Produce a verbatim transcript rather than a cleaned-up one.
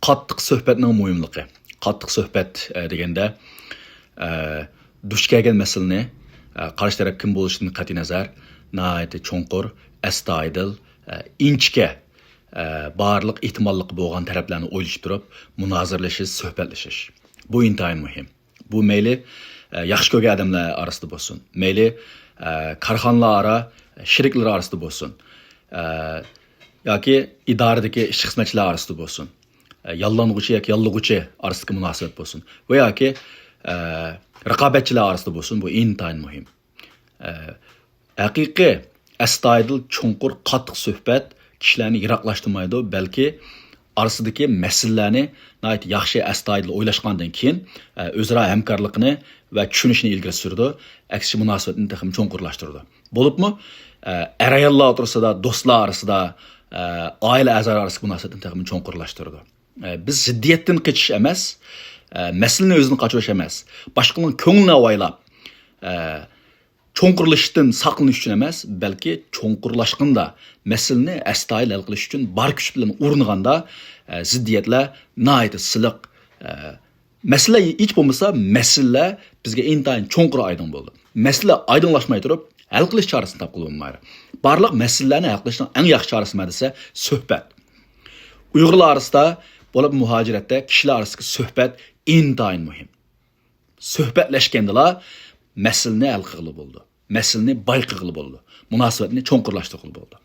قاتتىق سۆھبەتنىڭ مۇھىملىقى. قاتتىق سۆھبەت، ئە، دېگەندە، ئە، دۇچ كەلگەن مەسىلىنى، ئە، قارشى تەرەپ كىم بولۇشىدىن قەتئىينەزەر، ناھايىتى چوڭقۇر، ئەستايىدىل، ئە، ئىنچىكە، ئە، بارلىق ئېھتىماللىقى بولغان تەرەپلەرنى ئويلىشىپ تۇرۇپ، مۇنازىرىلىشىش، سۆھبەتلىشىش. بۇ ئىنتايىن مۇھىم. بۇ مەيلى، ئە، ياخشى كۆرگەن ئادەملەر ئارىسىدا بولسۇن، مەيلى، ئە، كارخانىلار ئارا شېرىكلىرى ئارىسىدا بولسۇن، ئە، ياكى ئىدارىدىكى ئىشچى-خىزمەتچىلەر ئارىسىدا بولسۇن، ئە، ياللانغۇچى ياكى ياللىغۇچى ئارىسىدىكى مۇناسىۋەت بولسۇن ۋە ياكى، ئە، رىقابەتچىلەر ئارىسىدا بولسۇن، بۇ ئىنتايىن مۇھىم. ئە، ھەقىقىي، ئەستايىدىل، چوڭقۇر، قاتتىق سۆھبەت كىشىلەرنى يىراقلاشتۇرمايدۇ، بەلكى ئارىسىدىكى مەسىلىلەرنى ناھايىتى ياخشى، ئەستايىدىل ئويلاشقاندىن كېيىن، ئە، ئۆزئارا ھەمكارلىقىنى ۋە چۈشىنىشىنى ئىلگىرى سۈرىدۇ، ئەكسىچە مۇناسىۋەتنى تېخىمۇ چوڭقۇرلاشتۇرىدۇ. بولۇپمۇ، ئە، ئەر-ئاياللار ئوتتۇرىسىدا، دوستلار ئارىسىدا، ئە، ئائىلە ئەزالار ئارىسىدىكى مۇناسىۋەتنى تېخىمۇ چوڭقۇرلاشتۇرىدۇ. ئە، بىز زىددىيەتتىن قېچىش ئەمەس، ئە، مەسىلىنى ئۆزىدىن قاچۇرۇش ئەمەس، باشقىنىڭ كۆڭلىنى ئاۋايلاپ، ئە، چوڭقۇرلىشىشتىن ساقلىنىش ئۈچۈن ئەمەس، بەلكى چوڭقۇرلاشقاندا، مەسىلىنى ئەستايىدىل ھەل قىلىش ئۈچۈن بار كۈچ بىلەن ئۇرۇنغاندا، ئە، زىددىيەتلەر ناھايىتى سىلىق، ئە، مەسىلە ھېچ بولمىسا، مەسىلىلەر بىزگە ئىنتايىن چوڭقۇر ئايدىڭ بولىدۇ. مەسىلە ئايدىڭلاشماي تۇرۇپ، ھەل قىلىش چارىسىنى تاپقىلى بولمايدۇ. بارلىق مەسىلىلەرنى ھەل قىلىشنىڭ ئەڭ ياخشى چارىسى نېمە دېسە، سۆھبەت. ئۇيغۇرلار ئارىسىدا، بولۇپ مۇھاجىرەتتە كىشىلەر ئارىسىدىكى سۆھبەت ئىنتايىن مۇھىم. سۆھبەتلەشكەندىلا مەسىلىنى ھەل قىلغىلى بولىدۇ. مەسىلىنى بايقىغىلى بولىدۇ. مۇناسىۋەتنى چوڭقۇرلاشتۇرغىلى بولىدۇ.